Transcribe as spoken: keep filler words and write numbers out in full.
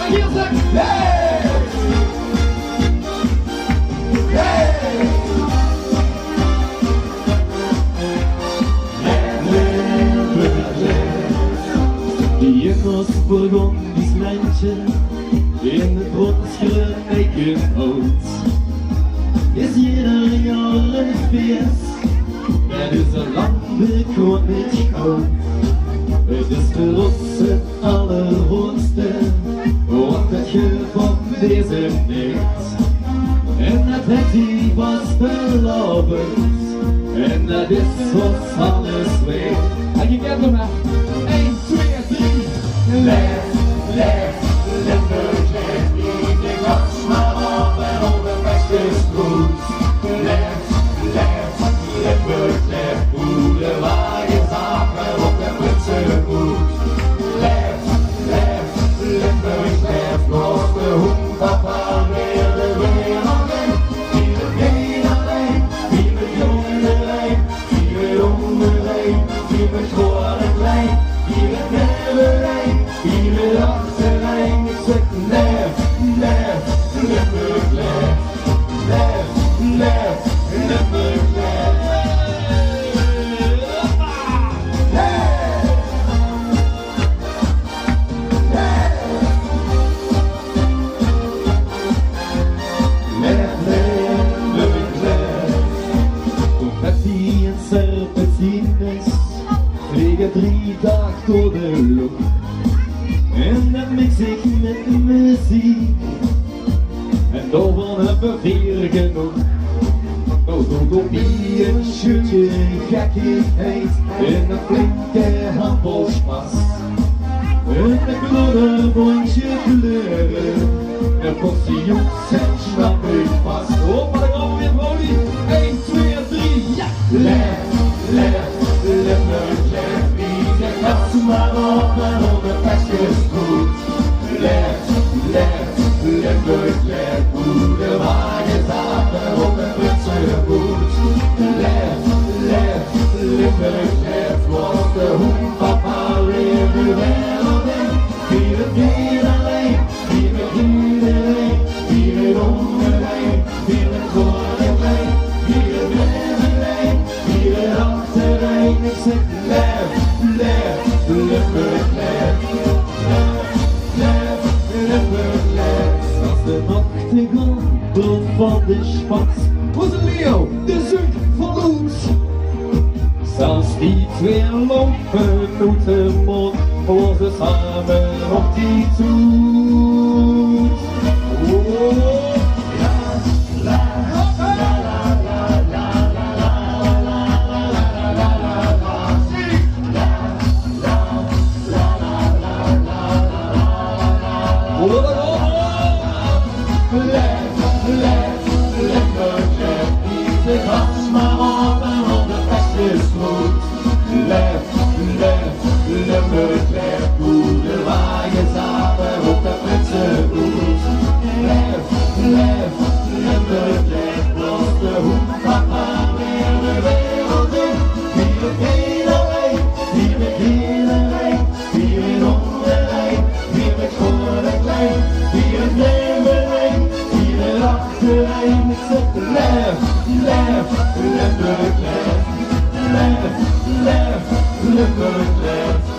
Hey! Hey! Die in Oostburgond, die slentje, in het Bronsgrunnik in Oud. Is jeder jaor ein fees, det is ein land bekroond mit goud. Het is veur ós het allergrootste, want het gebeurt deze neet. En det het die vastelaovend, en det is ós alles weerd. En je kent hem, hè? Ein, twee, drie. Leef, leef, Limburg leef, die de kans maar op en op de beste is goed. Leef, leef, Limburg leef, hoe de wagens apen op de Prinsenhoed. Leef, leef, Limburg leef, los de hoen, papa, weer de wereld in. Vier het niet alleen, vier het niet alleen, vier het onderling, vier het groot en klein, vier het middenlijn, vier het achterlijn. Ik zeg: leef, leef, Limburg leef. Leef, leef, Limburg leef. Hey! Hey! Leef, leef, Limburg leef. Confetti en serpentines vlege drie daag door de loch. En det mix ik mit meziek. En daovan hebbe veer genóg. Noe doot op die ein sjötje gekkigheid en ein flinke handvol spas. Ein klodderbóndje kleure, ein portie joeks en snappig pas. Hoppa, dao gaon v'r weer, Pauli. Ein, twee, drie, ja! Leef, leef, Limburg leef, wie de kans maar op en op de beste is goed. Leef, leef, Limburg leef, hoe de wagens apen op de Prinsenhoed. Leef, leef, Limburg leef, los de hoen, papa, weer de wereld in. Vier het niet alleen, vier het iedereen, vier het onderling, vier het groot en klein, vier het middenlijn, vier het achterlijn. Ik zeg: leef, leef, Limburg leef. Leef, leef, Limburg leef. Als de nachtegaal brult van de spats, hoe is het, Leo? De zucht van ons. Zelfs die twee loupe oet de mónd, veur ze same op die toet. Oh, ja, la, la, la. Leef, leef, Limburg leef, die de kans maar op en op de beste is goed. Leef, leef, Limburg leef, hoe de wagens apen op de Prinsenhoed. Leef, leef, Limburg leef, los de hoen, papa, weer de wereld in. Vier het niet alleen, vier het iedereen, vier het onderling, vier het groot en klein, vier het middenlijn, vier het achterlijn. Ik zeg: leef, leef, Limburg leef. Leef, leef, Limburg leef.